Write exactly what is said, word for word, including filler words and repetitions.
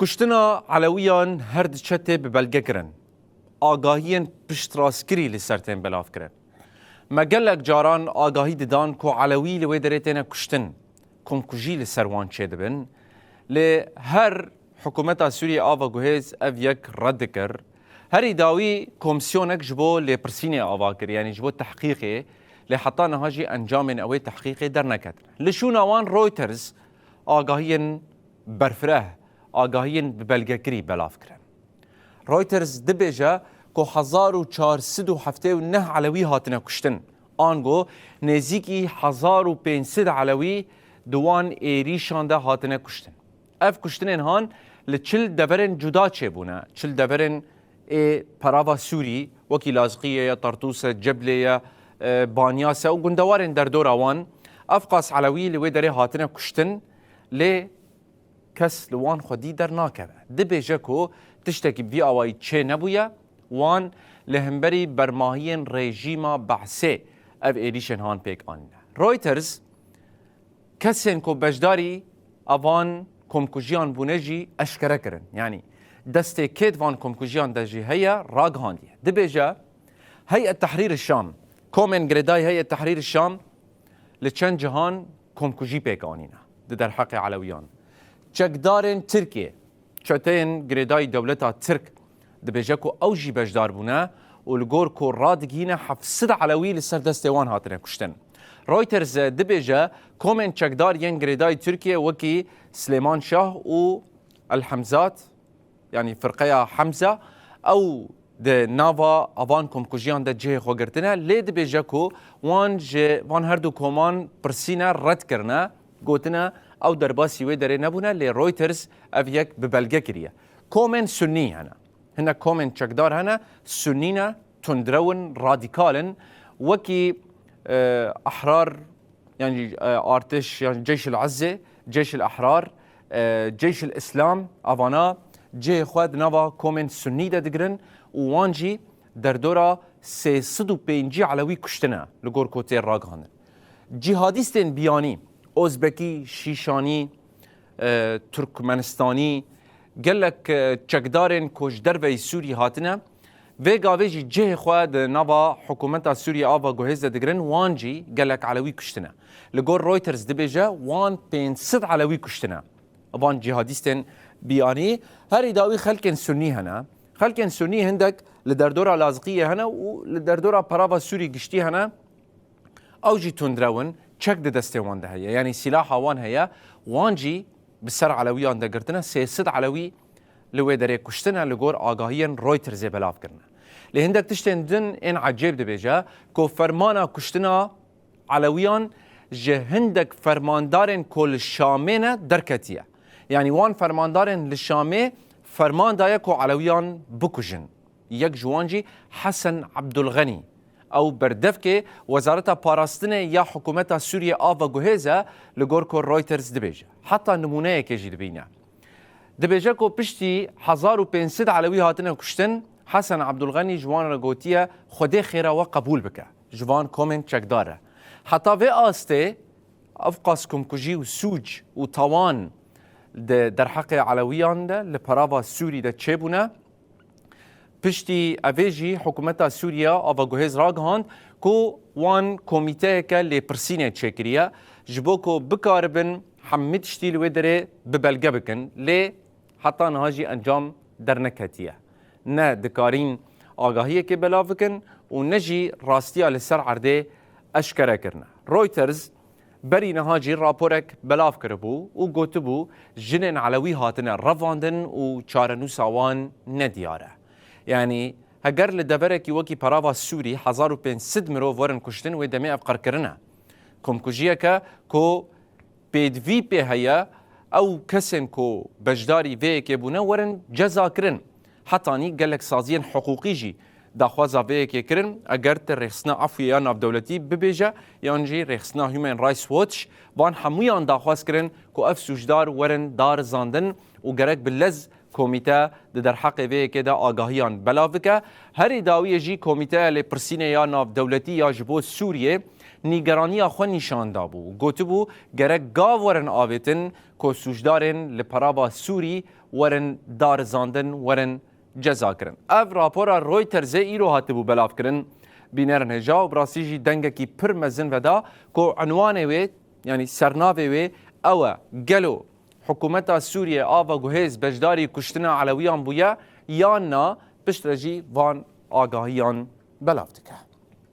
Kuştina Elewiyan her diçe tê bibelgekirin. Agahiyên piştrastkirî li ser tên belavkirin. Me gelek caran agahî didan ku Elewî li wê derê têne kuştin, komkujî li ser wan çêdibin. Lê her hikûmeta Sûriyê ava guhêz ev yek red dikir. Herî dawî komsyonek ji bo lêpirsînê ava kir, yanî ji bo tehqîqê, lê heta niha jî encamên ewê tehqîqê derneketine. Li şûna wan Reuters agahiyên berfireh, agahiyên bi belgekirî belav kirin. Reuters dibêje ku hezar û çar sed û heftê û neh Elewî hatine kuştin, ango nêzîkî hezar û pênc sed Elewî di wan êrîşan de hatine kuştin. Ev kuştinên han li çil deverên cuda çêbûne, çil deverên ê perava Sûrî, wekî Lazqiyê ye, Tartûs e, Ceblê ye, e, Banyas e û gundewarên derdora wan. Ev qas Elewî li wê derê hatine kuştin, lê kes li wan xwedî dernakeve. Dibêje ku tiştekî bi vî awayî çê nebûye, wan li hemberî bermahiyên rejîma Behsê ev êrîşên han pêk anîne. Reuters kesên ku beşdarî evan komkujiyan bûne jî eşkere kirin. Yanî destê kê di van komkujiyan de jî heye, ragihandiye. Dibêje, Heyet Tehrîr Şam, komên girêdayî Heyet Tehrîr Şam li çend cihan komkujî pêk anîne di derheqê Elewiyan. Çekdarên Tirkiyê, çeteyên girêdayî dewleta Tirk, dibêje ku ew jî beşdar bûne û li gor ku radigihîne heft sed Elewî li ser destê wan hatine kuştin. Reuters dibêje, komên çekdar yên girêdayî Tirkiyê wekî Silêman Şah û El Hemzat, yanî firqeya Hemza, ew di nava avan komkujiyan de cihê xwe girtine, lê dibêje ku wan ji van her du koman pirsîne, red kirine, gotine ew derbasî wê derê nebûne, lê Reuters ev yek bi belge kiriye. Komên Sunnî hene. Hinek komên çekdar hene, Sunnî ne, tundrew in, radîkal in, wekî, e, Ahrar, yanî, e, artiş, yanî Ceyş el Izzê, Ceyş el Ahrar, e, Ceyş el Îslam, avana cihê xwe di nava komên Sunnî de digirin û wan jî derdora sê sed û pêncî Elewî kuştine li gor ku tê ragihandin. Cîhadîstên biyanî, Ozbekî, Şîşanî, e, Turkmenistanî, gelek, e, çekdarên ku ji derveyî Sûrî hatine, vê gavê jî cihê xwe di nava hikûmeta Sûriyê ava guhêz de digirin, wan jî gelek Elewî kuştine. Li gor Reuters dibêje, wan pênc sed Elewî kuştine. Van cîhadîstên biyanî, herî dawî xelkên Sunnî hene. Xelkên Sunnî hindek li derdora Lazqiyê hene û li derdora perava Sûrî giştî hene. Ew jî tundrew in, çek di destê wan de heye, yanî sîlaha wan heye, wan jî bi ser Elewiyan de girtine, sê sed Elewî li wê derê kuştine, li gor agahiyên Reutersê belav kirine. Lê hindek tiştên din ên ecêb dibêje ku fermana kuştina Elewiyan ji hindek fermandarên ku li Şamê ne derketiye. Yanî wan fermandarên li Şamê ferman daye ku Elewiyan bikujin. Yek ji wan jî Hesen Abdulxenî. Ew berdevkê Wezareta Parastinê ya hikûmeta Sûriyê a veguhêz e, li gor ku Reuters dibêje. Heta nimûneyekê jî dibîne. Dibêje ku piştî hezar û pênc sed Elewî hatine kuştin, Hesen Abdulxenî ji wan re gotiye, Xwedê xêra we qebûl bike. Ji van komên çekdar e. Heta vê astê, ev qas komkujî û sûc û tawan di derheqê Elewiyan de li perava Sûrî de çêbûne. Piştî evê jî hikûmeta Sûriye a veguhêz ragihand ku wan komîteyeke lêpirsînê çêkiriye, ji bo ku bikaribin hemî tiştî li wê derê bi belge bikin. Lê heta niha jî encam derneketiye. Ne dikarîn agahiyekê belav bikin û ne jî rastiya li ser erdê eşkere kirine. Reuters berî niha jî raporek belav kiribû û gotibû, jinên Elewî hatine revandin û çarenûsa wan nediyar e. Yanî heger li deverekî wekî perava Sûrî hezar û pênc sed mirov werin kuştin, wê demê ev qirkirin e. Komkujiyeke ku pêdivî pê heye, ew kesên ku beşdarî vê yekê bûne werin ceza kirin. Hetanî gelek saziyên hiqûqî jî daxwaza vê yekê kirin. Eger tu rêxistina efûyê ya navdewletî bibêje yan jî rêxistina Human Rights Watch, van hemûyan daxwaz kirin ku ev sûcdar werin darizandin û gerek bi lez komîte di derheqê vê yekê de agahiyan belav bike. Herî dawiyê jî Komîteya Lêpirsînê ya Navdewletî ya ji bo Sûriyê nîgeraniya xwe nîşan dabû û gotibû, gerek gav werin avêtin ku sûcdarên li perava Sûrî werin darizandin, werin cezakirin. Ev rapora Reutersê îro hatibû belavkirin. Bînerin hêja û bi rastî jî dengekî pir mezin veda ku unwanê wê, yanî sernavê wê ew e: gelo hikûmeta Sûriyê ava guhêz beşdarî kuştina Elewiyan bûye yan na? Piştre jî van agahiyan belav dike.